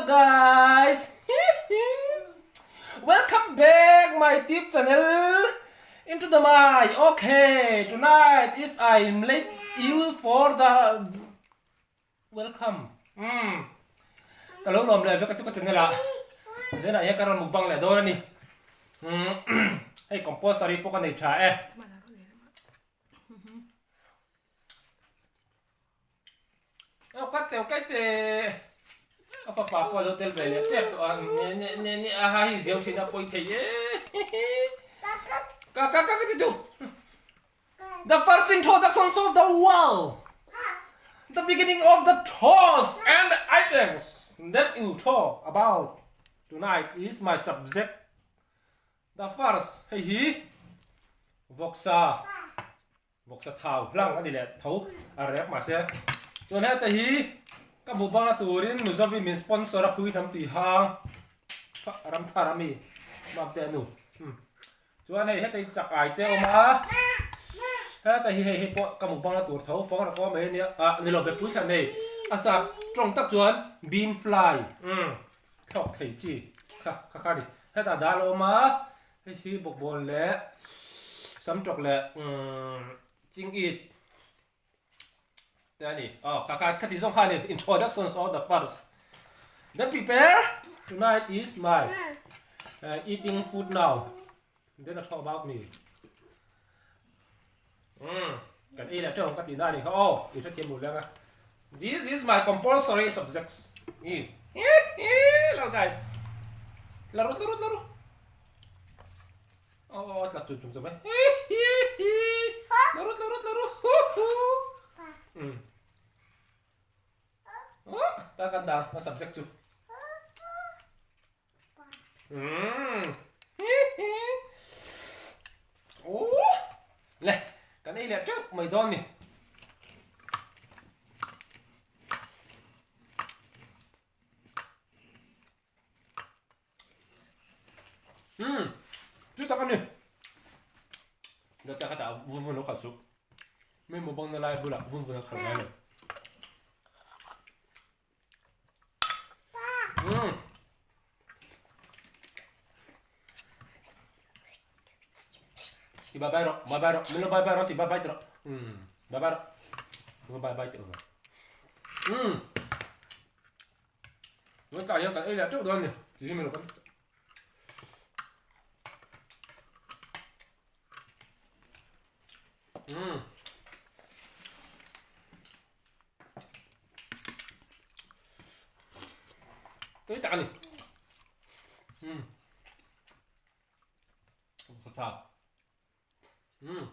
guys Welcome back my tube channel into the my okay tonight is I'm late you for the welcome um ka lo lawm leh vek a chu ka channel ah zenah hian ka rawn mukbang leh dawn a ni um hei compulsory pawh ka nei tha e. Aw ka teu kai te a fapa pawh a lo tel ve leh tep tawh a ne ne ne ne a ha hi zeu thin a pawi thei e ka ka ka ka ti tu the first introductions of the world the beginning of the thoughts and items that you talk about tonight is my subject the first hei hi vawksa Vawksa thau hlang a ni leh tho a rek mahse chuan heta hi ka hmuh banga turin Mizovi min sponsor a phui hnam tui hang ram thar a mi mam te anu chuan hei heta hi chak ai te awm a heta hi hei hei pawh ka hmuh banga tur tho fawng rak awm mai ania ah ni lo bepui thla nei a sap tawng tak chuan bean fly thlawk thei chi kha kha kha a ni hetah dal a awm a. Hei hi bawkbawn leh samtawk leh ching it te a ni. Aw kha kha khati zawng kha a ni. Introductions of the first. Then prepare tonight is my uh, eating food now. Then I talk about me. Mm, kan ei leh teuh ang ka tihna a ni kha aw, i hrethiam lo leng a. This is my compulsory subjects. I. Hello guys. Laru laru laru. Oh, oh, tla chung chung chung mai. Laru laru laru. Mm. Oh, ta kan dang ka subject chu. Umm Oh Le kan ei leh teuh mai dawn ni Umm chu tak a ni Dawt tak a tah vun vun lo khalh suh Mi mukbang na lai bulah vun vun a khalh ngai lo. Mm. Ti bye bye rawh, bye bye rawh. Min lo bye bye rawh ti bye bye ti rawh. Mm. Bye bye rawh. Min bye bye ti rawh. Mm. Ngai ta hian kan ei leh teuh dawn ni. Ti hi min lo kan Mm. Tui tak a ni. Um. Ka tha. Um.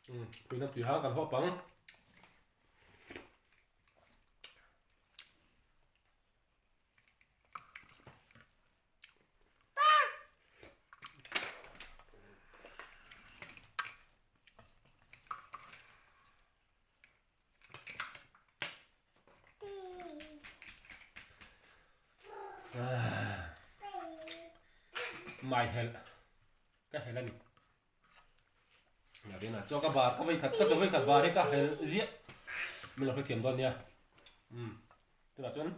Um, tui na tui hang kan hawp ang. Mai helh ka helh a ni Marina chuan ka bar ka vei khat ka chaw vei khat bar hi ka helh ziah min lo hrethiam dawn nia um tunah chuan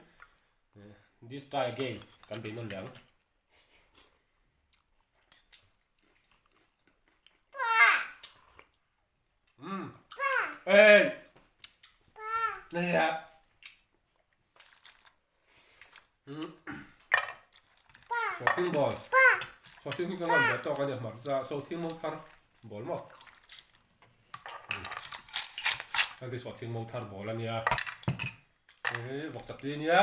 This try again kan bei nawn leh ang. Mm. Hey. Yeah. Mm. Sawhthing ball. Sawhthing hi ka ngam ve tawk a nia hmarcha sawhthing mo thar ball maw. Heng te sawhthing mo thar ball a nia. Hei hi vawk chak tui a nia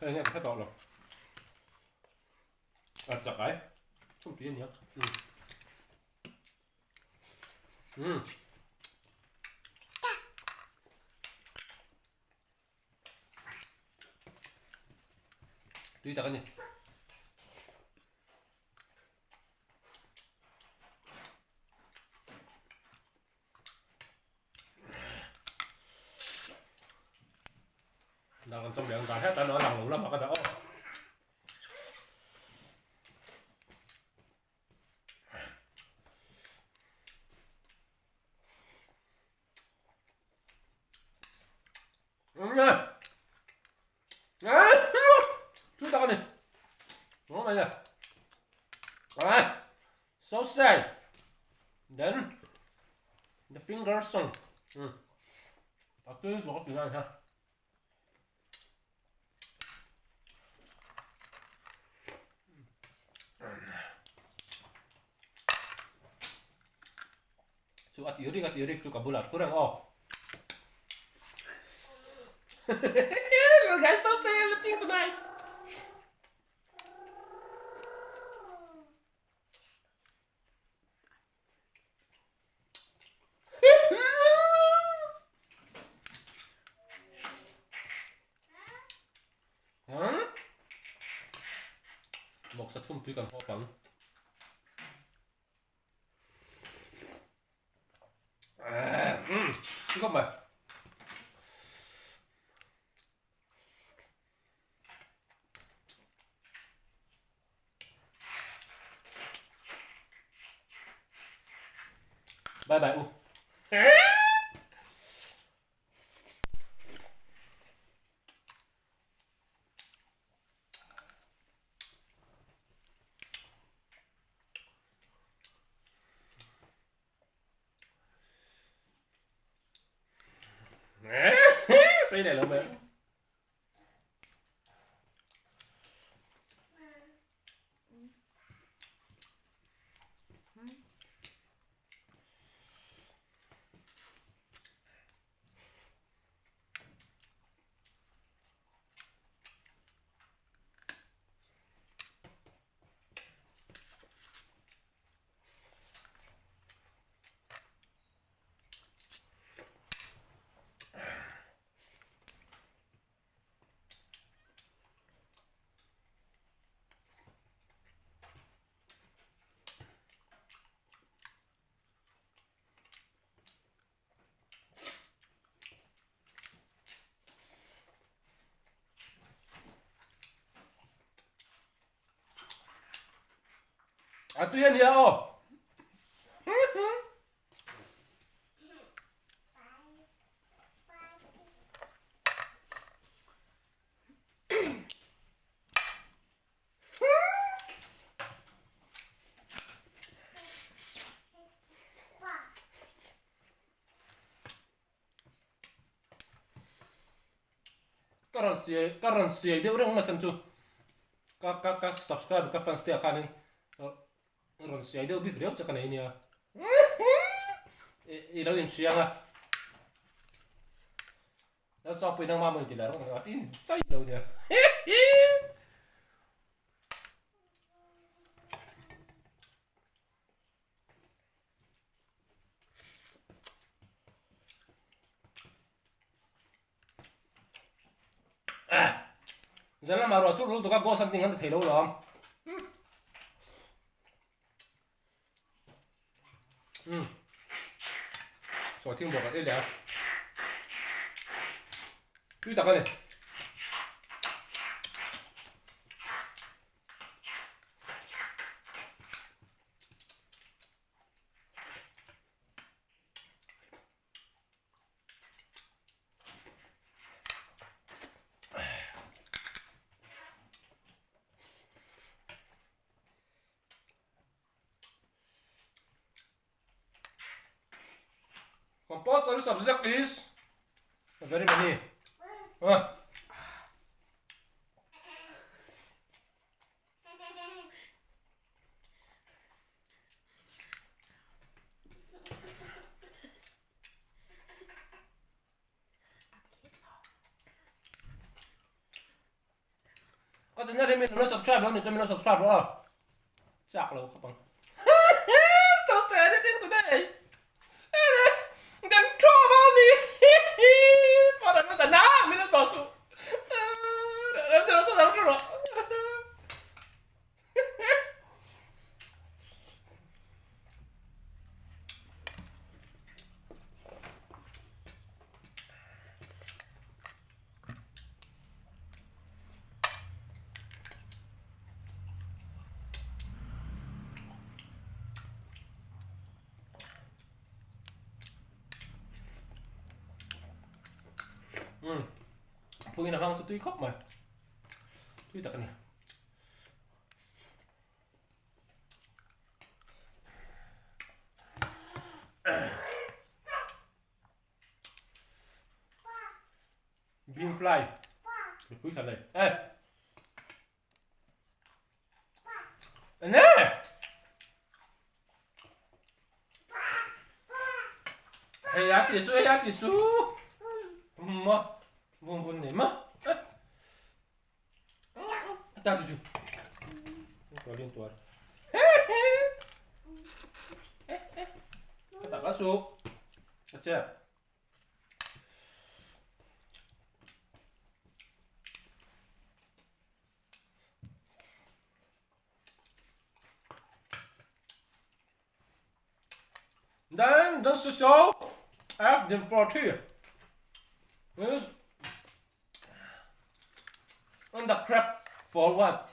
hei nge ka hre tawh lo a chak ai chum tui a nia um um tui tak a ni. Dah kan chawm leh ang dah hetah a lang lo lamah ka dah aw. Chu tak a ni. Ngawt mai le. Alright. So sad. Then the finger song. A tui zawk a tui nan ha. Chu a tih rik a tih rik chu ka bulah thu reng aw. Guys, so say everything tonight. Vawksa chhum tui kan hawp ang. Tui khawp mai. Bye bye u. Sei leh lo mai. A tui a nia aw. Ka rawn siai ka rawn siai deuh reng mai chhan chu ka ka ka subscribe ka fans te ah khanin rawn siai deuh bik riau che ka nei nia i lo inhriang a lo chawpui nang mah maw inti leh rawng a tin chai lo nia Zan lamah ruah chu rul tuk a ghost an ting an ti thei lo lawm. Um. Sawi thing bawk a ei leh a. Tui tak a ni. Compulsory subject is very many. Ka ti na rin min lo subscribe lo ni chuan min lo subscribe rawh a. Chak lo khawp ang. So sad anything today. Then trouble me. Para na na min lo to su. Ram chu ram chu rawh. Mm. Thingpuiin a hmang chu tui khawp mai. Tui tak a ni. Bean fly. Mipui than nei. Hey. Ene! Hei a ti su, hei a ti su. Ma, vun vun nei ma. Ta tu tu. Ko lin tuar. Ka ta ka su. A che. Then this is all F din 40 is on the crap for what?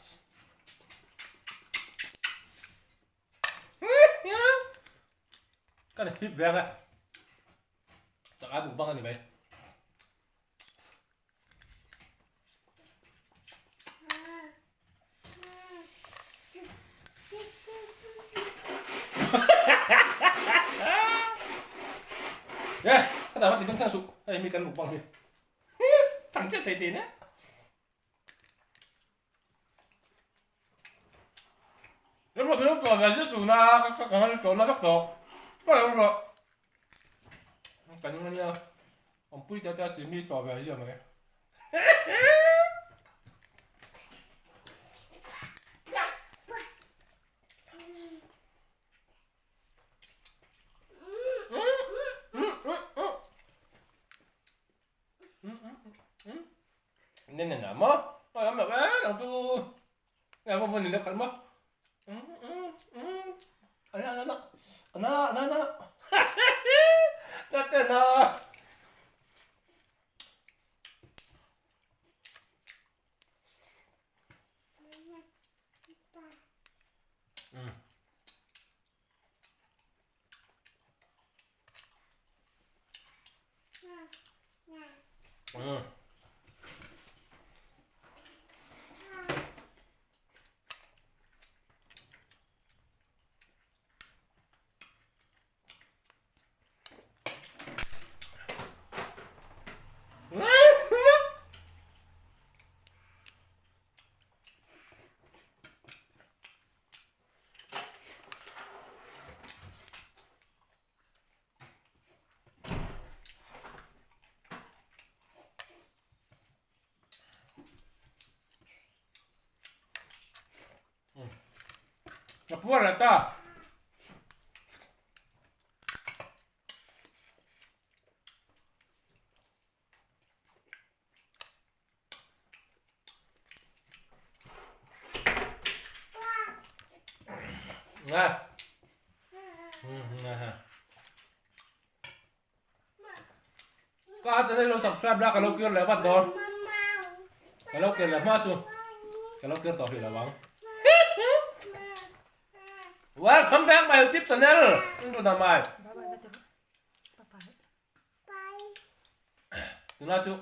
Kan hip veng e. Chak ai buk bang ani mai. Ye, ka dah ti beng chang su. Hei mi kan mukbang hi. Chang chiat thei thin e. Em lo biang tawh ve zet na ka ka ka ngai na vek tawh. Ka lo rawh. Kan ning ania. Awmpui te te si mi tawh ve zia mai. Nên là maw? Oi awm loh e nang chu. Nge vawm vawm in khalh maw? Ana ana ana ana ana ana ana Ka puar leh ta. Nè. Ka channel lo subscribe la ka lo kir leh vat dawn. Ka lo kir leh hma chu. Ka lo kir tawh hrih lo ang. Welcome back my YouTube channel. In ru mai. Tuna chu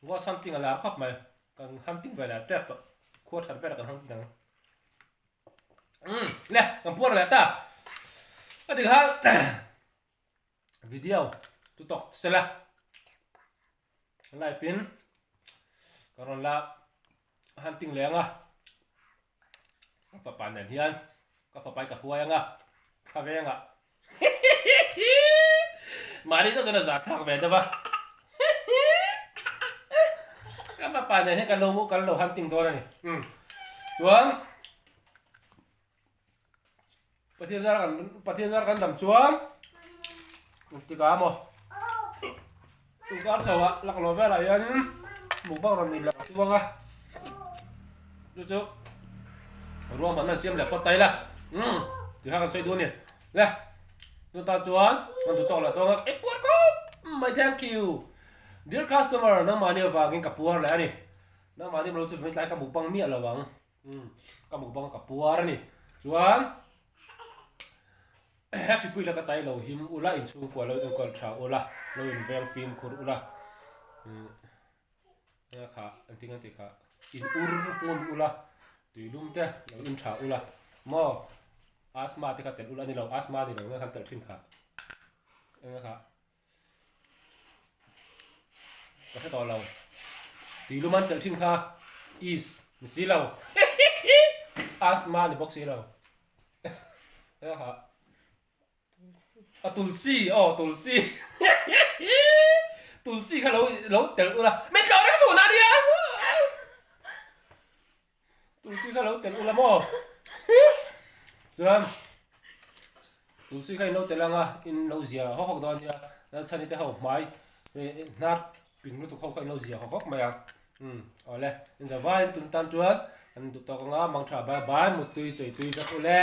ghost hunting a lar khawp mai. Kan hunting ve leh tep tawh. Khua that ber kan hunting ang. Umm le kan puar leh ta. A ti khan video chu tawk sela. Live in kan rawn la hunting leh anga. Ka fapa nen hian ka fapa hi ka huai anga thla vengah mahni deuh chuan a zah thlak ve deuh a ka fapa nen hian kan lo kan lo hunting dawn a ni umm chuan Pathian zar kan Pathian zar kan dam chuan engtikah maw inkar chho ah laklawh velah hianin mukbang rawn nei leh chuang a chu chu ruahmanna an siam leh phawt ta ila umm tih kha kan sawi duh a ni le chutah chuan kan duh tawk leh tawng a ei puar khawp mai thank you dear customer nangmahni avangin ka puar leh a ni nangmahni lo chu tlai ka mukbang miah lo ang. Umm ka mukbang ka puar a ni. Chuan he thipui la ka tai lo him ula inchhungkua lo enkawl tha ula lo inveng fimkhur ula. Eng kha an ti ngan tih kha in ur ngun ula tui lum te lo in tha ula maw asthma te kha telh ula a ni lo asthma a ni lo nge khan telh thin kha eng kha ka hre tawh lo tui lum an telh thin kha is ni si lo asthma a ni bawk si lo eng kha A tulsi aw tulsi tulsi kha lo lo telh ula min tlawh reng suh na nia tulsi kha lo telh ula maw chuan tulsi kha in lo telh anga in lo zia hawk hawk dawn nia lalchhani te ho hmai hnar ping lutuk ho kha in lo zia hawk hawk mai ang um awle in zavaiin tun tan chuan an duh tawk anga mangtha bye bye muttui chawi tui vek ule.